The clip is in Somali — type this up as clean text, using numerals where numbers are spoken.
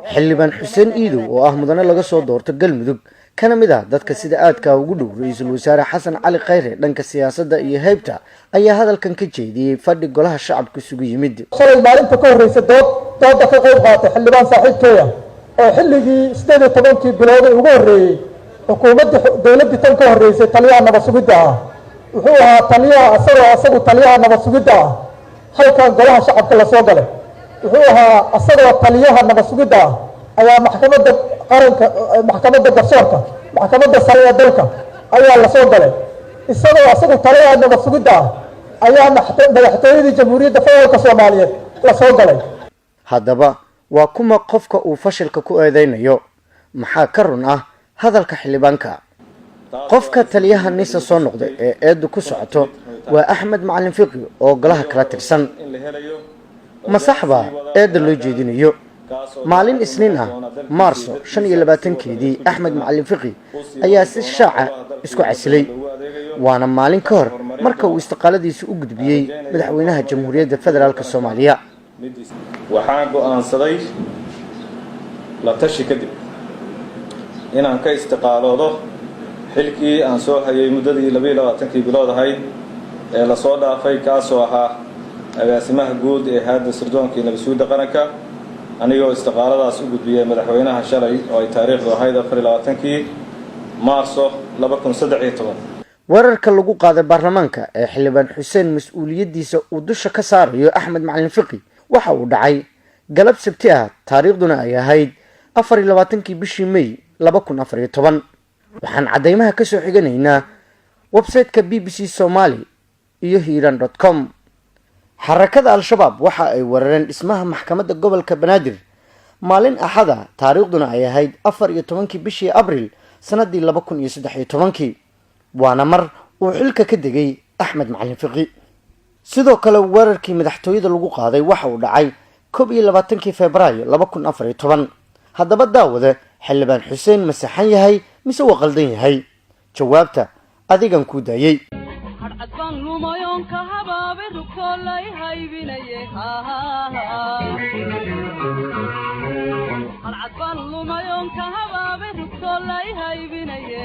Xildhibaan Xuseen Iidow oo ah mudane laga soo doorto Galmudug, kana mid ah dadka sida aadka ugu dhow Ra-iisul Wasaare Xasan Cali Khayre dhanka siyaasadda iyo heybta, ayaa hadalkan ka jeediyey fadhi golaha shacabka isugu yimid. Shalay maalinta ka horreysa dood dooda ka qayb qaatay xildhibaan saaxiibkeeya oo xilligii 18-kii bilooday ugu horreeyey xukuumaddii dowladdii tan ka horreysay taliyaha nabad sugidda ah wuxuu ahaa taliyaha, isagoo asagu taliyaha nabad sugidda ah halkan golaha shacabka lasoo galay. Wuxuu ahaa isagoo taliyaha nabad sugidda ah ayaa maxkamadda qaranka, maxkamadda garsoorka, maxkamadda sare ee dalka ayaa lasoo galay. Isagoo asagu taliyaha nabad sugidda ah ayaa madaxtooyadii Jamhuuriyadda Federaalka Soomaaliyeed lasoo galay. Haddaba waa kuma qofka uu fashilka ku eedeynayo? Maxaa ka run ah hadalka xildhibaanka? Qofka taliyaha NISA soo noqday ee eeddu ku socoto waa Axmed Macalin Fiqi oo golaha kala tirsan. Ma saxba eedda loo jeedinayo? Maalin Isniin ah, Maarso 25-keedii, Axmed Macalin Fiqi ayaa si shaaca isku casilay, waana maalin ka hor marka uu istiqaaladiisa u gudbiyey madaxweynaha Jamhuuriyadda Federaalka Soomaaliya. Waxaan go'aansaday la tashi kadib inaan ka istiqaaloodo xilkii aan soo hayay muddadii 22-kii bilood ahayd ee lasoo dhaafay, kaasoo ahaa agaasimaha guud ee hay'adda sirdoonka iyo nabadsuugidda qaranka, anigoo istiqaaladaas u gudbiyey madaxweynaha shalay oo ay taariikhdu ahayd 24-kii Maarso 2013. Weerarka lagu qaaday baarlamaanka ee xildhibaan Xuseen mas-uuliyaddiisa uu dusha ka saarayo Axmed Macalin Fiqi waxa uu dhacay galab Sabti ah, taariikhduna ay ahayd 24-kii bishii May 2014. Waxaan caddeymaha kasoo xiganaynaa website-ka BBC Somali iyo hiiraan.com. Xarakada Al-Shabaab waxa ay weerareen dhismaha maxkamadda gobolka Banaadir maalin Axada, taariikhduna ay ahayd 14-kii bishii Abril sanadii 2013-kii, waana mar uu xilka ka degay Axmed Macalin Fiqi. Sidoo kale weerarkii madaxtooyada lagu qaaday waxa uu dhacay 21-kii Febraayo 2014. Haddaba daawade, xildhibaan Xuseen ma saxan yahay mise waa qaldan yahay? Jawaabta adigan kuu daayey. Hadhcad baan lumayoonka habaabay rugtoolay haybinaye. Hadhcad baan lumayoonka habaabay rugtoolay haybinaye.